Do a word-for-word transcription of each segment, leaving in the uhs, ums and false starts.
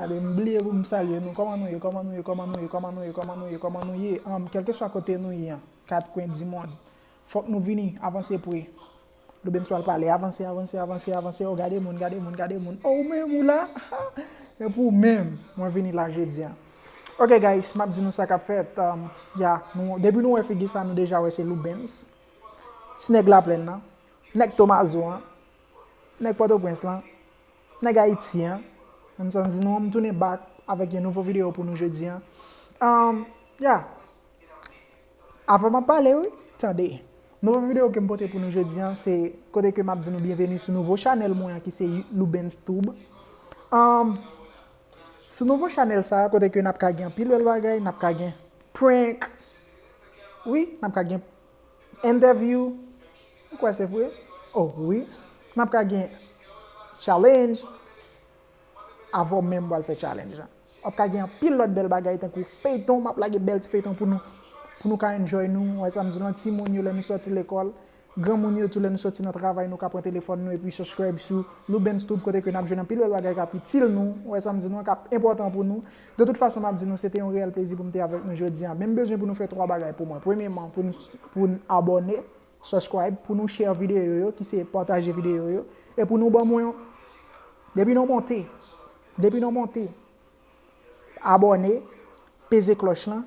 Gade, m bliye pou m salye nou. Kòman nou ye? Kòman nou ye? Kòman nou ye? Kòman nou ye? Kòman nou ye? Kòman nou ye? Anm, kèlkeswa kote nou ye an, kat kwen di mond, fòk nou vini, avanse pre. Loubens pral pale, avanse, avanse, avanse, avanse. Oh, gade moun, gade moun, gade moun. Oh, ou menm ou la? E pou ou menm, mwen vini la jodi an. Ok, guys, m ap di nou sa k ap fèt. Um, ya, nou, depi nou wè figi sa, nou deja wè se Loubens. Ti nèg Laplèn nan, nèg Tomazo an, nèg Pòtoprens lan, nèg Ayiti an. Mwen sa m di nou, m tounen back avèk yon nouvo videyo pou nou jodi an. Um, ya. Avan m ap pale, wi, tande. Nouvo videyo ke m pote pou nou jodi an, se kote ke m ap di nou byenveni sou nouvo chanèl mwen an ki se Loubens Tube. Um, sou nouvo chanèl sa a, kote ke n ap ka gen anpil bèl bagay, n ap ka gen prank. Wi, n ap ka gen entèvyou. Ou kwè se vre? Oh, wi. N ap ka gen challenge. Avè w menm pral fè challenge la. W ap ka gen anpil lòt bèl bagay tankou feyton, m ap lage bèl ti feyton pou nou, pou nou ka enjoy nou. Ou wè sa m di nou, timoun yo lè nou sòti lekòl, granmoun yo tou lè nou sòti nan travay, nou ka pran telefòn nou epi subscribe sou Loubens Tube kote ke n ap jwenn anpil bèl bagay k ap itil nou. Ou wè sa m di nou, k ap enpòtan pou nou. De tout fason, m ap di nou, se te yon reyèl plezi pou m te avèk nou jodi an. Men m bezwen pou nou fè twa bagay pou mwen. Premyeman, pou n, pou n abòne, subscribe, pou nou share videyo yo, ki se pataje videyo yo, e pou nou ban mwen yon, depi nou monte, depi nou monte, abòne, peze klòch lan,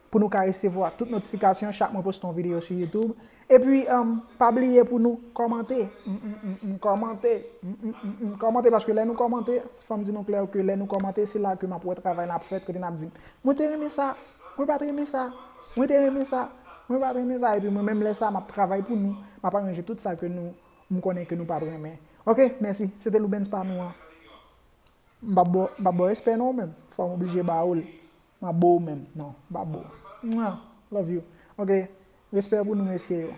pou nou ka resevwa tout notifikasyon chak mwen poste yon videyo sou YouTube. Epi, um, pa bliye pou nou kòmante. Mm, mm, mm, mm, kòmante. Mm, mm, mm, mm, kòmante, paske lè nou kòmante, fò m di nou klè ke lè nou kòmante, se la ke m ap wè travay la ap fèt, kote n ap di, mwen te renmen sa, mwen pa t renmen sa, mwen te renmen sa, mwen pa t renmen sa. Epi mwen menm lè sa, m ap travay pou nou, m ap aranje tout sa ke nou, m konnen ke nou pa t renmen. Ok, mèsi. Se te Loubens pa nou an. M p ap ba w, m p ap ba w respè non, ou menm. Fò m oblije ba ou l. M ap ba w menm. Non, m p ap ba w. Mwa, love you. Ok, respè pou nou, mesye yo.